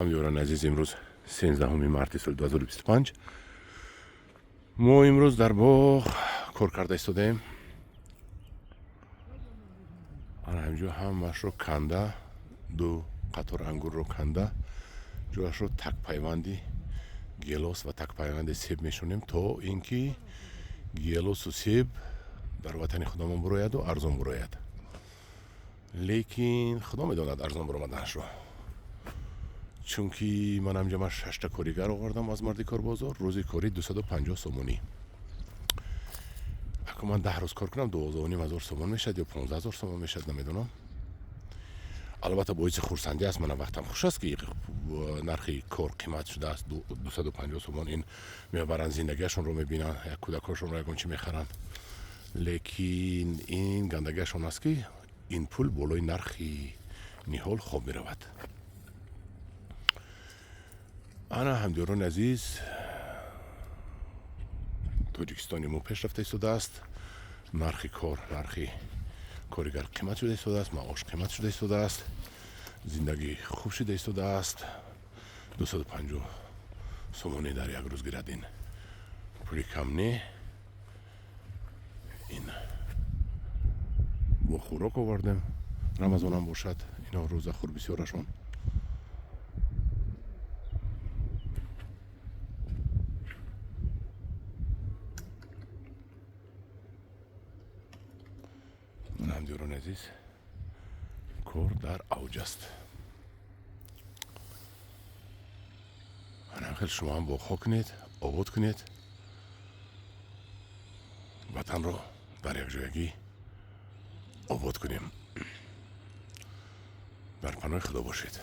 Ҳамёрони азиз, имрӯз 13 марти соли 2025 мо имрӯз дар боғ кор карда истодаем. Ана ҳамҷо ҳамаашро канда, ду қатор ангурро канда, ҷояшро такпайванди гелос ва такпайванди себ мешонем, то ин ки гелосу себ дар ватани худамон бурояду арзон бурояд. Лекин худо медонад арзон буромаданашро, чунки ман ҳамҷа ман шашта коригар овардам аз марди корбозор, рӯзи корӣ 250 сомонӣ. Ако ман 10 рӯз кор кунам, 12,5 ҳазор сомон мешавад ё 15 000 сомон мешавад, намедонам. Албатта, боиси хурсандӣ аст, мана вақтам хуш аст, ки нархи кор қимат шудааст, 250 сомон ин мебаранд, зиндагиашонро мебинанд, як кӯдакҳошонро ягон чӣ мехаранд. Лекин ин гандагиашон аст, ки ин пул болои нархи ниҳол хоб меравад. Ана, ҳамдиёрони азиз, Тоҷикистони мо пеш рафта истодааст, нархи кор, нархи коригар қимат шуда истодааст, маош қимат шуда истодааст, зиндагӣ хуб шуда истодааст. 250 сомонӣ дар як рӯз гирад, ин пули кам не. Ин бо хӯрок овардем, Рамазонам бошад, ино рӯзахӯр бисёрашон. Ҳамдиёрони азиз, кор дар авҷ аст. Анам хел шумо ҳам боғҳо кунед, обод кунед, ватанро дар якҷоягӣ обод кунем. Дар паноҳи Худо бошед.